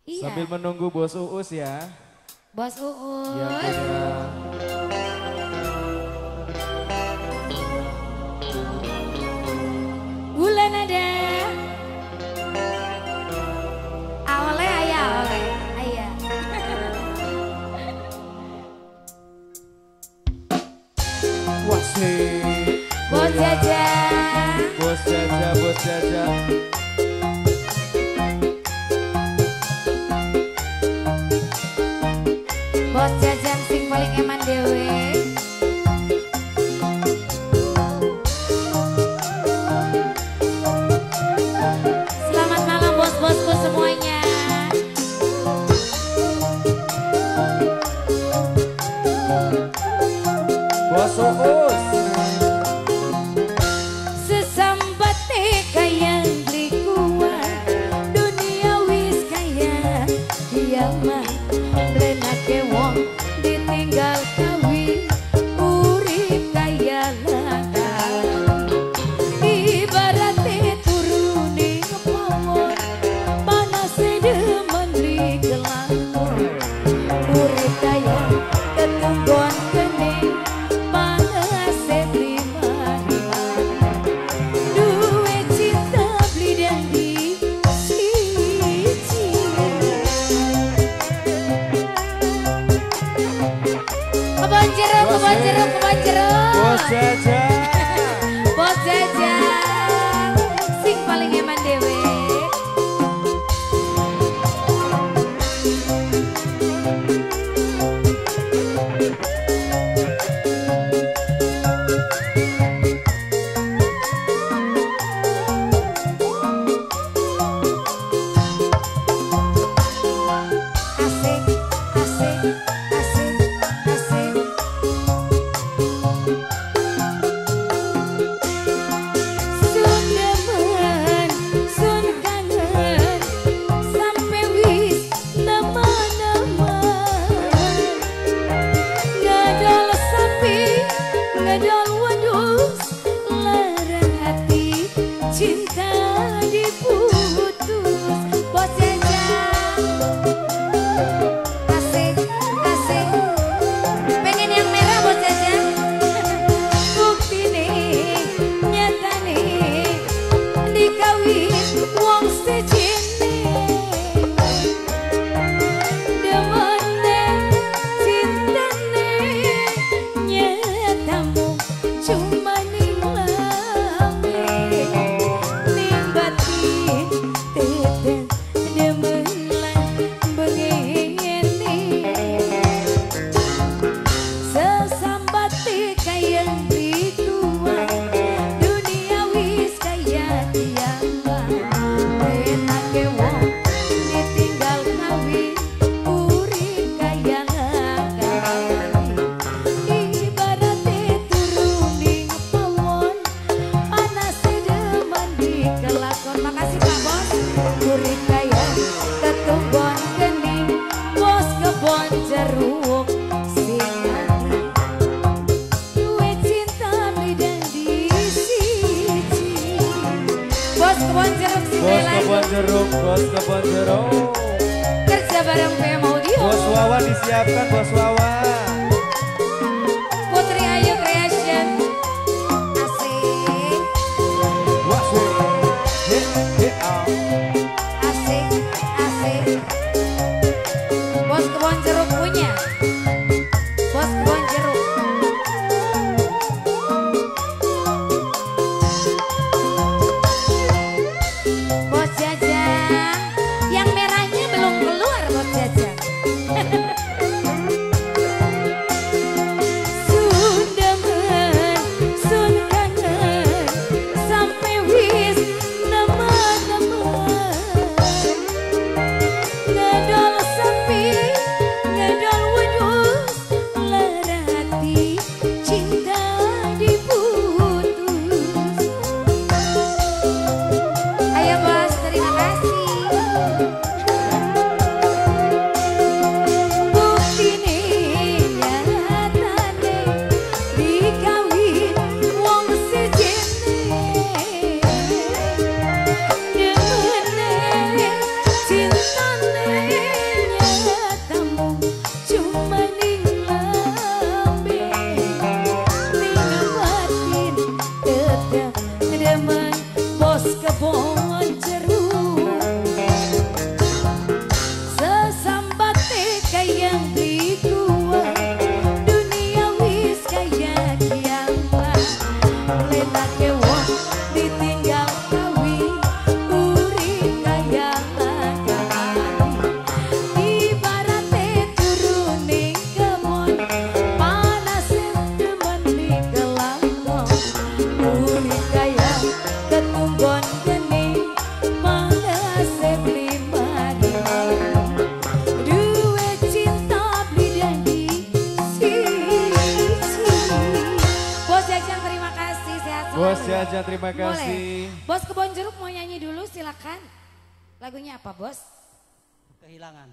Iya. Sambil menunggu Bos Uus ya. Bos Uus. Ya, ya. Bulan ada. Aole ayah, aole ayah. Wasik. Bos Jaja. Bos Jaja, Bos Jaja. Bos Jajan sing paling eman dewe. Selamat malam bos-bosku semuanya. Bos Uus. Sesambate kaya beli kuat, dunia wis kaya kiamat. Blenake wong ditinggal kawin, urip kaya lakar. Ibarate turune pawon, panase demen beli kelakon. Urip kaya ketunggon kene, panase beli mari-mari. Duwe cinta beli dadi siji. Kebon jeruk, kebon jeruk, kebon jeruk. Bos Jaja. Bos Jaja. Sing paling eman dewe. Asik, asik, asik, asik. Sun demen, sun kangen, sampe wis nemen-nemen. Ngedol sapi, ngedol wedhus, larang hati, cinta diputus. Bos Jaja. Asik, asik. Pengen yang merah Bos Jaja. Buktine nyatane dikawin wong sejene. Demene cintane nyatamu cuma ning lambe. Ning batin tetep demen lan bengene. Sesambate kaya dikuat, dunia wis kaya kiamat. Enake wong ditinggal kawin, urip kaya lakar. Ibarate turu ning pawon, panase demen dikelakon. Makasih Pak Bos. Urip kaya ketunggon kening, bos kebon jeruk sing ati. Duwe cinta beli dadi siji. Bos kebon jeruk sing Bos lain. kebon jeruk, bos kebon jeruk. Kerja bareng PM Audio. Bos Wawan disiapkan, Bos Wawan. Putri Ayu Creation. Asik, Wasik. He he ah. asik, asik. Bos kebon jeruk punya. Bos kebon jeruk. Bos Jajang, yang merahnya belum keluar Bos Jajang. terima kasih. Boleh. Bos Kebon Jeruk mau nyanyi dulu, silakan. Lagunya apa, Bos? Kehilangan.